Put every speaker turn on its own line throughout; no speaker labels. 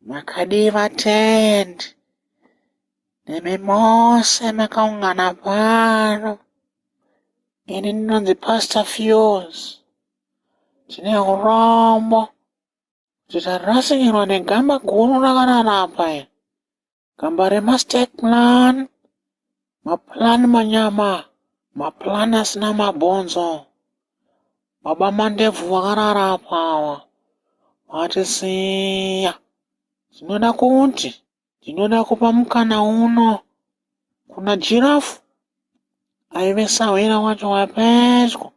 Makadii vatendi nemi mose makaungana pano. Ini ndinonzi Pastor Fuse. Tine urombo kuti tarasikirwa negamba guru rakarara apa iri. Gamba remastack plan, maplan manyama, maplan asina mabhonzo. Baba Mandebvu vakarara apa ava vatisiya. Tinoda kuti ndinoda kupa mukana uno kuna Giraffe aive sahwira wacho wepedyo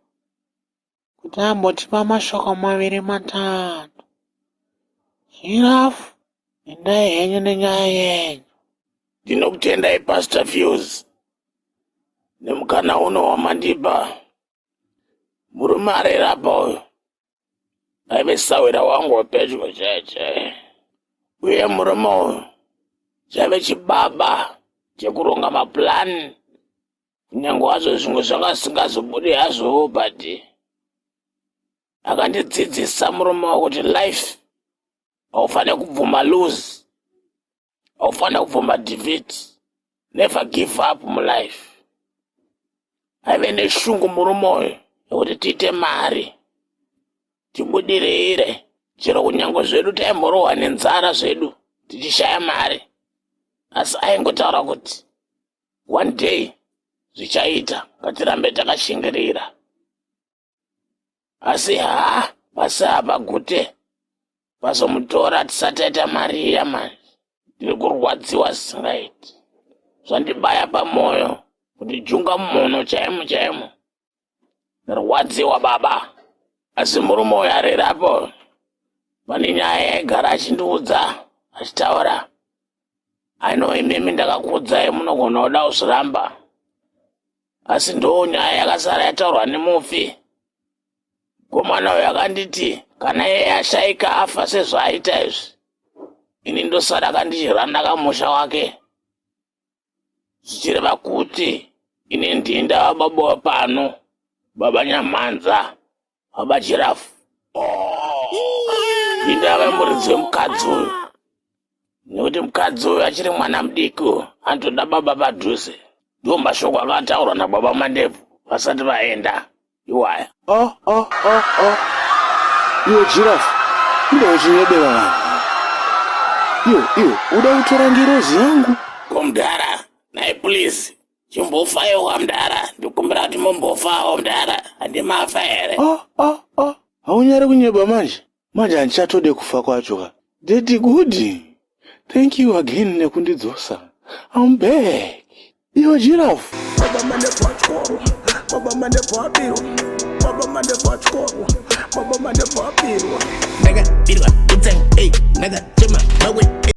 kuti ambotipa mashoko maviri matatu. Giraffe, endai henyu nenyaya yenyu.
Ndinokutendai Pastor Fuse nemukana uno wamandipa. Murume arere apa uyu aive sahwira wangu wepedyo chaiye chaiye, uye murume uyu chaive chibaba chekuronga mapulani, kunyange hazvo zvimwe zvanga zvisingazobudi hazvo, but akandidzidzisa murume uyu kuti life haufaniri kubvuma lose, haufaniri kubvuma defeat, never give up mulife. Aive neshungu murume uyu yekuti tiite mari, tibudirire, chero kunyange zvedu taimborohwa nenzara zvedu tichishaya mari, asi aingotaura kuti one day zvichaita, ngatirambe takashingirira. Asi haa, pasi apa gute pazomutora tisati taita mari iya. Manje ndiri kurwadziwa zvisingaiti, zvandibaya pamwoyo kuti junga mumhuno chaimo chaimo. Ndarwadziwa baba. Asi murume uyu arerapo pane nyaya yaigara achindiudza achitaura. Aino imimi ndakakuudzai, munogona kuda kuzviramba, asi ndo nyaya yakasara yataurwa nemufi. Mukomana uyu akanditi kana iye ashaika, afa sezvaaita izvi, ini ndosara kandichiranda kamusha wake, zvichireva kuti ini ndini ndava baba wepano, baba Nyamhanza, baba Giraffe. Ini ndava muridzi wemukadzi uyu, nekuti mukadzi uyu achiri mwana mudiki uyu, anotoda baba padhuze. Ndo mashoko akataurwa nababa Mandebvu vasati vaenda iwaya.
Oh, oh, oh, oh. Iwe Giraffe, inda uchinyebera vanhu. Iwe, iwe, uda kutora ngirozi yangu?
Ko mudhara, nai please, chimbofaiwa mudhara, ndikumbira kuti mumbofawo mudhara, handimafa here?
Oh, oh, oh. Haunyari kunyeba manje? Manje handichatode kufa kwacho ka. Daddy good. Thank you again nekundidzosa. I'm back. Iwe Giraffe.
Baba Mandebvu atyorwa, Baba Mandebvu abirwa, Baba Mandebvu atyorwa, Baba Mandebvu abirwa.
Ndakabirwa kutsenga, ei, ndakachema mawe.